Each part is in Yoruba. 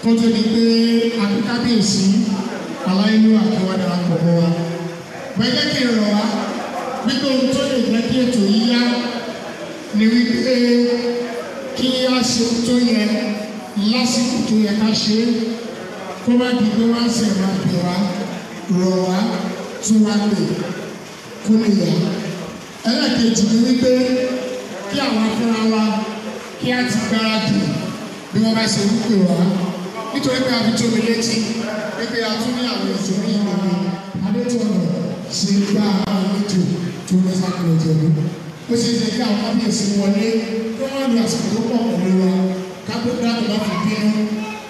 Kó tó di pé akíkábíyèsí aláìlúwà kí wọ́n darapọ̀ mọ́ wa. Gbẹ́jẹ́ kí n rọ̀ wá wípé ohun tó lè jẹ́ kí ètò yìí yá ni wípé kí á ṣe ohun tó yẹ lásìkò tó yẹ ká ṣe é, kó má di pé wọ́n á sì máa bẹ̀ wá rọ̀ wá tún wá pè kó lè yá. Ẹlẹ́ẹ̀kejì ni wípé kí àwọn afúnra wa kí á ti gbáradì bí wọ́n bá ṣe ń pè wá, nítorí pé a fi tóbi létí wípé a tún ní àwọn ètò ní ìgbòho Adétọ̀nà ṣe gbá àwọn ètò tó lọ sákòrò jẹ̀lú. Ó ṣeé ṣe kí àwọn kábíyèsí wọlé kí wọ́n lo àsìkò tó pọ̀ pẹ̀lú wa kápẹ́ dáàbò bá fi bínú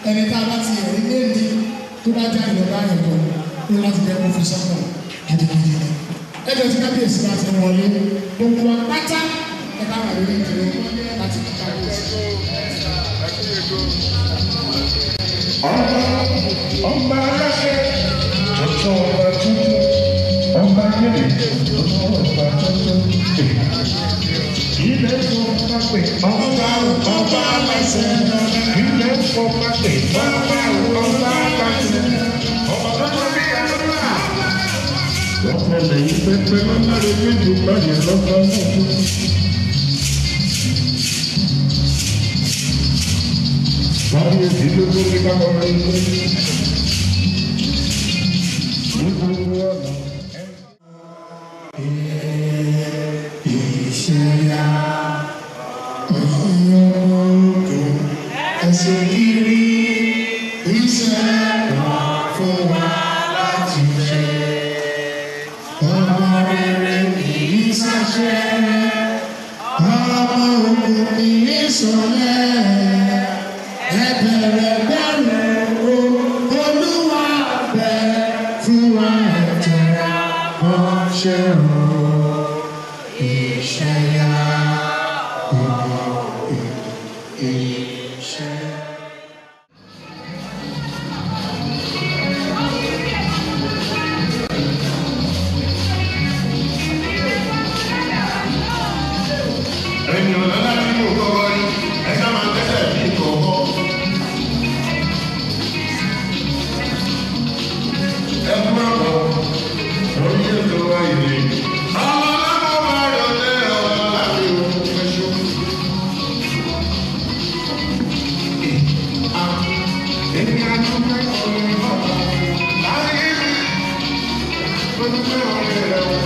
ẹni tá a bá ti ẹ̀rí léèlì tó bá jáde lọ bá yẹn lọ ní láti jẹ́ kó fi sọ́kàn gidigidi ni. Ẹjọ́ tí kábíyèsí bá ti wọlé gbogbo wa pátá ẹ bá wà lórí ìdúró láti kí kábíyèsí. Ọba aláṣẹ tuntun, ọba tuntun, ọba yẹlẹ tuntun, ọba tuntun, ilẹ̀ fọba pè ọba ọba aláṣẹ, ilẹ̀ fọba pè ọba ọba aláṣẹ, ọba tuntun bí ẹlọ́lá. Lọ́tẹ̀lẹ̀ yìí pẹ́pẹ́ lọ́lá rẹ̀ méjì báyìí lọ́gbà náà tuntun. Kábíyèsí ló tó ní ká kọrin ní gbogbo ọ̀nà. Ìṣẹ̀yà ẹ̀yin ọmọ ogun ẹ̀sìn kiri iṣẹ́ wà fún wa láti ṣe. Ọmọ rere kì í ṣàṣẹ, ọmọ ogun kì í ṣọ̀lẹ. Ẹ bẹ̀rẹ̀ bẹ̀rù o, Olúwa bẹ̀ fún wa ẹ̀jẹ̀ mọ́ṣẹ́ o. Ìṣẹ̀yà ọmọ ìṣẹ̀. Ẹni ọ̀nà láti mú kọ́kọ́ ní ẹ sá máa tẹ́sẹ̀ bí kọ̀ọ̀kọ́. Ẹ kúrò bọ̀ orí ètò ayé. Ọmọ lábọ̀ bá rọ̀ lé ọ̀rọ̀ láti òun ẹ̀ṣọ́. Èmi àdúgbò ọ̀rẹ́ bàbá láyé mi. Mo dúpẹ́ ọ̀rẹ́ rẹ̀ o.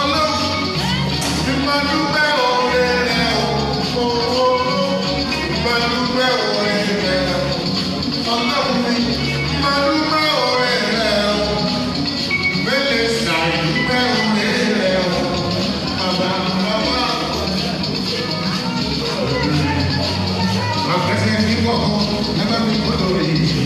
Ọlọ́run mi máa dúpẹ́ ọ̀rẹ́ rẹ̀ o. Máa dúpẹ́ ọ̀rẹ́ rẹ̀ o. Ọlọ́run mi máa dúpẹ́ ọ̀rẹ́ rẹ̀ o. Mélèé ṣàìdúpẹ́ ọ̀rẹ́ rẹ̀ o. Bàbá bàbá. Àpẹẹrẹ ní kọ̀ọ̀kan ẹ bá mi gbọ́dọ̀ rí i.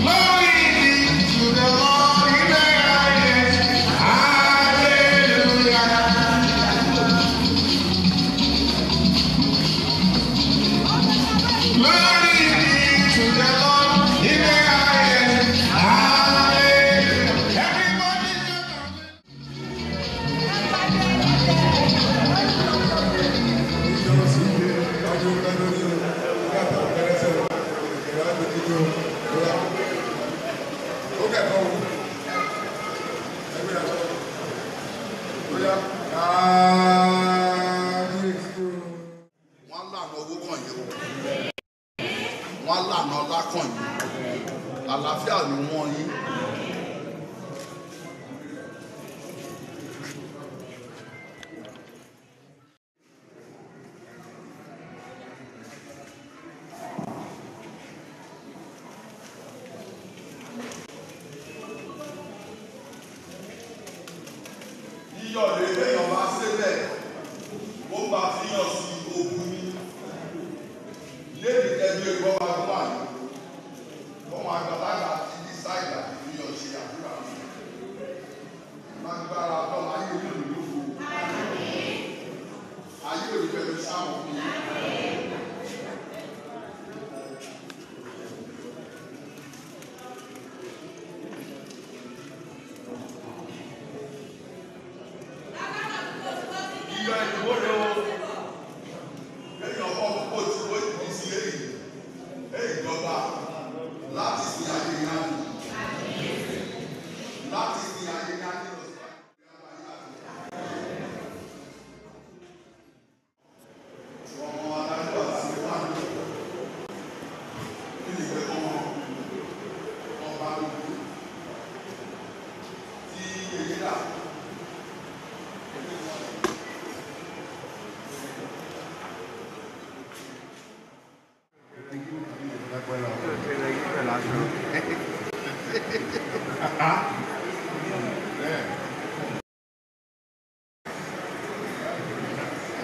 Glory be to the Lord in the highest. Hallelujah. Glory be to the Lord in the highest. Hallelujah. Everybody shout. Wọ́n lànà owó kàn yín o, wọ́n lànà ọlá kàn yín, àlàáfíà ni wọ́n yín. Yíyọ̀ lè léèyàn bá ṣe bẹ́ẹ̀, ó bá fíyàn sí ogun ní léèdì tẹ́jú ẹgbọ́n wa tó wà ní ọmọ àgbàlagbà ti ní sáìdì àti fíyàn.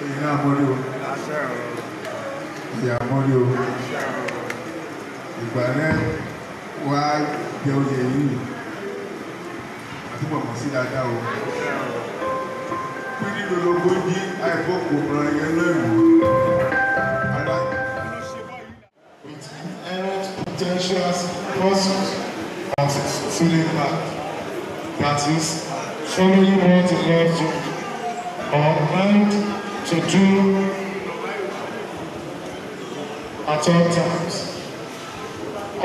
Ìyá àmọ́rí o, ìyá àmọ́rí o, ìgbà rẹ̀ wá jẹ oyè yìí àti mọ̀mọ́ sí dáadáa o. Pín nínú lógójì àìfọ́kù ọ̀rọ̀ yẹn lẹ́rù. With inherent potentials pursuit of his fulfilling path, that is, following what he loves to or meant to do at all times.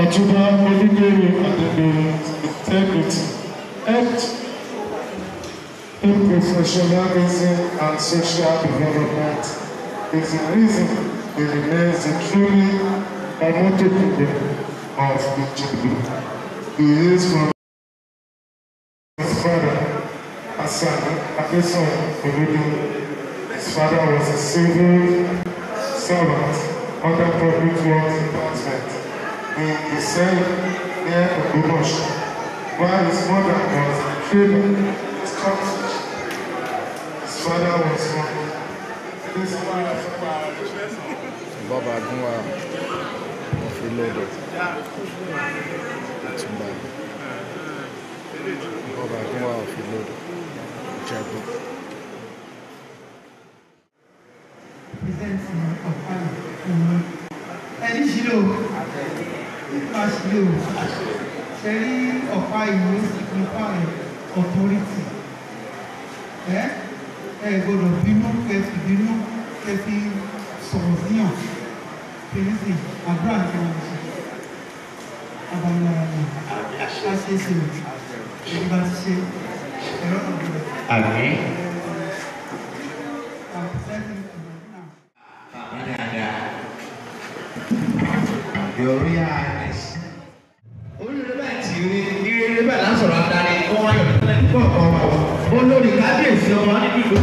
Otunba Olugberu Adegboru's integrity helped in professionalism and social development is the reason he remains the truly Omotokunbo of Ijebu. He is from his father, Asani Adeson Oludo. His father was a civil servant under Public Works Department in Iseyin near Ogbomoso, while his mother was a trader in Scotland. His father was from this. Bàbá Gúnwà of Ilodo, Ọ̀túnba Bàbá Gúnwà of Ilodo, Ìjẹ̀bú. Present ọ̀pá ìwọ̀n ẹni ṣílò nípa ṣílò ṣe rí ọ̀pá ìwé signify authority. Ẹ ẹ gbọ́dọ̀ bínú kẹfì bínú kẹfì sọ̀rọ̀ síyàn kìrìsì àdúrà ní wọn ṣe abayọ̀ra ni a ṣe é ṣe èyí bá ti ṣe ẹ̀rọ náà gbọ́dọ̀. Àmín. I'm presenting to you now. Bàbá dáadáa. Your Royal Highness. Oríire báyìí tì í rí ire báyìí lásọ̀rọ̀ adarí kó wáyọ̀ nípínlẹ̀ kọ̀ọ̀kan wa o. Olórí kábíyèsí ọba nínú ìlú.